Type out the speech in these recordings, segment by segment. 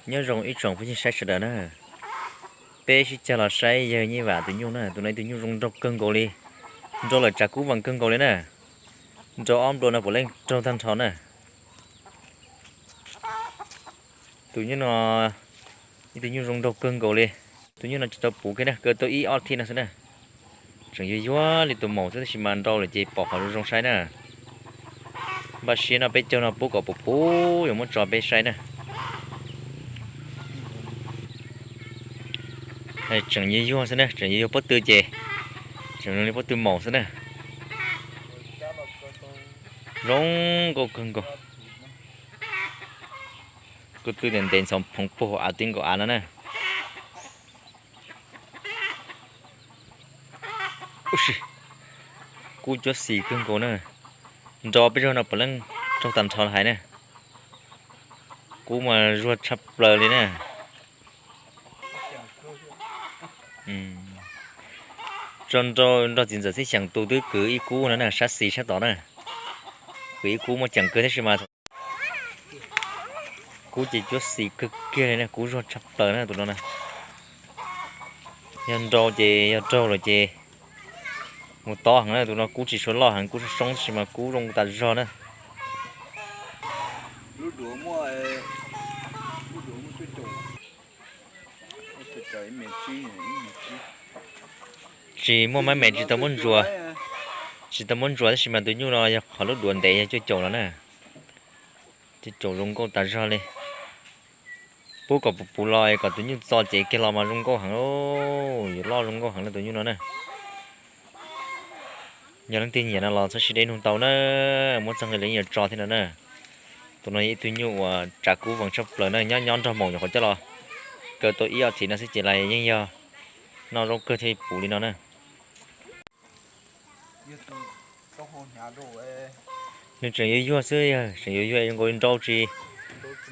Nyob zoo ib tsoom phooj ywg saib sawv daws na, peb sib cog los saib yawg Nyiaj Vam tus nyuj na. Tus no ib tug nyuj zoo nraug kawg nkaus li, nrau lawm tsav kub vees kawg nkaus li na. Nrau ob nplua no puav leej raug tag nrho na. Tus nyuj no ib tug nyuj zoo nraug kawg nkaus li. Tus nyuj no tsis tau puv kiag na, kaw tau ib ob thiv no xwb na. Tseem yuag yuag li tus maum xwb tab sis mas nrau lawm ces pom qhov zoo zoo saib na. Npaj siab no peb caug no pub kom puv puv yuav muab tso peb saib na. Tseem yuag yuag xwb na, tseem yuag yuag pob tw ces tseem zoo li pob tw maum xwb na. Zoo nkauj kawg nkaus. Kuj twb ntev ntxhov phoov puag hauv av tib nkaus av no na. Ub si, kub cuab xis kawg nkaus na. Nrau peb zaug no puav leej raug tag nrho hais na. Kub mas zuag tshaj plaws li na. Tso nrau nrog txiv ntxawm Xib Xyeem tus twb kwv ib kub no na, sab xis sab tod na. Kwv ib kub muaj ceem kawg tab sis mas kub ces cuab xis kawg kiag li na, kub zuag tshaj plaws na tus no na. Yog nrau ces yog raug lawm ces mus tob heev na, tus no kub tsis tshua loj heev, kub soob soob tab sis mas kub zoo tas zog na. Tsis muaj mab me tsis tau muab ntsuas, tsis tau muab ntsuas tab sis mas tus nyuj no yog qhov lub duav ntev yog cuaj caum no na. Cuaj caum zoo nkauj tas zog li. Pub kom puv puv los kom tus nyuj txo cev kiag los mas zoo nkauj heev, yuav loj zoo nkauj heev na tus nyuj no na. Yog leej twg nyiam no los txhob sib deb nug tau na, muab txog nqi lawv yeej yuav tso thiab no na. Tus no yog ib tug nyuj uas tsav kub vees tshaj plaws na, nyob nyob nrog maum nyuam qhuav coj los kaw tau ib ob thiv no xwb ces lawv yeej yog noj zaub kawg thiaj puv li no na. Nws tseem yuag yuag xwb, tseem yuag yuag zoo nkaus li nrau tsis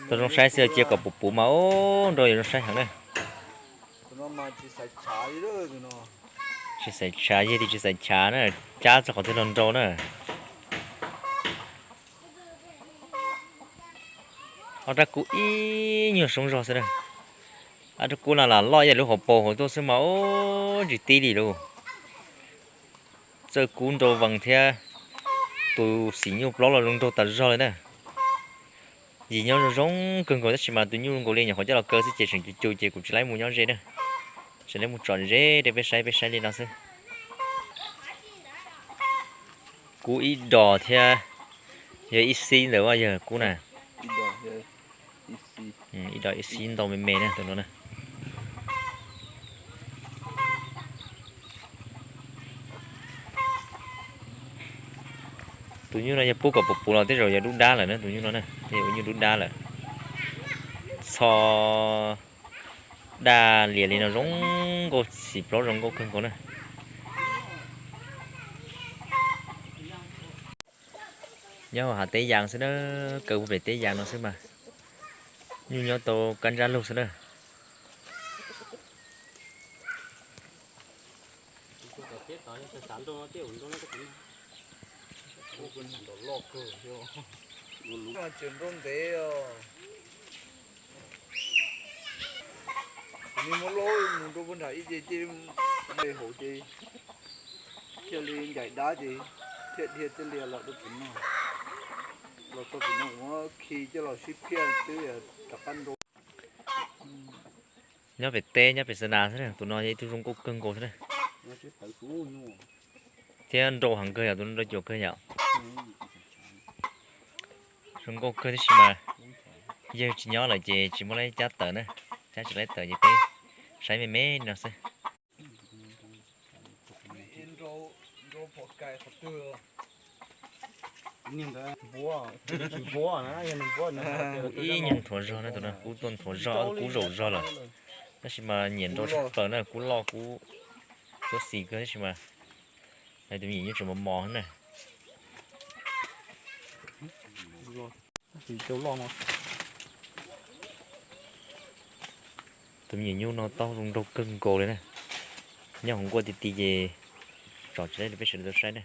tau zoo saib xwb, cia kom puv puv mas ub nrau yuav zoo saib heev na. Tsis xaiv tshav, yog tias tsis xaiv tshav na, cab txog qhov twg los nrau na. Ob rab kub ib nyuag soob zog xwb na. Ob rab kub no lam loj ib yam lub hauv paus hauv tuaj xwb mas ub tsis tib li lauj. Txawj kub nrau vees thiab tus xim nyuj plaub los zoo nraug tas zog li na. Yim nyob zoo zoo kawg nkaus tab sis mas tus nyuj zoo nkaus li nyuam qhuav coj los kaw xwb ces tseem cus cus ces kuv tsis laib mus nyob ze na. Tseem laib mus tsom ze rau peb saib, peb saib li no xwb. Kub ib dos thiab yog ib xib ntawd yog kub na. Ib dos ib xib ntau me me na tus no na. Tus nyuj no yog pub kom puv puv los tej zaum yog dub dab lawm na, tus nyuj no na, tej zaum ua nyuj dub dab lawm. Txho daj lias li no zoo nkauj, xim plaub zoo nkauj kawg nkaus na. Nyob hauv hav teb yas xwb na, kaw puag pem teb yas no xwb mas nyuj nyob tau kab ntsab lug xwb na. Tseem nrau ntev os. Kuv niag muab laub mus rau puag nram ib ce ces hauv ces thiaj li ncaim dab ces thiaj dhia tej lias los rau kuv no. Los txog kuv no kuv muab khi coj los sib phiaj twb rov qab nrau. Nyob pem teb nyob pem xa nas xwb na, tus no yog ib tug zoo nkauj kawg nkaus xwb na. Thiab nrau heev kawg yom, tus no nrau cuam kawg yom. Zoo nkauj kawg tab sis mas yawg tsis nyob lawm ces tsis muaj leej cab tawm na, cab tsis laib tawm ces peb saib me me li no xwb. Kub ib nyuag nthuav zog na, tus no kub tuaj nthuav zog, kub zaum zog lawm. Tab sis mas nyiam nrau tshaj plaws na, kub loj kub cuab xis kawg tab sis mas tus me nyuam nyuj tseem mos mos na. Tus me nyuam nyuj no taub zoo nraug kawg nkaus li na. Nyob hauv nkuaj ti ti ces tsom tsis laib rau peb sawv daws tau saib na.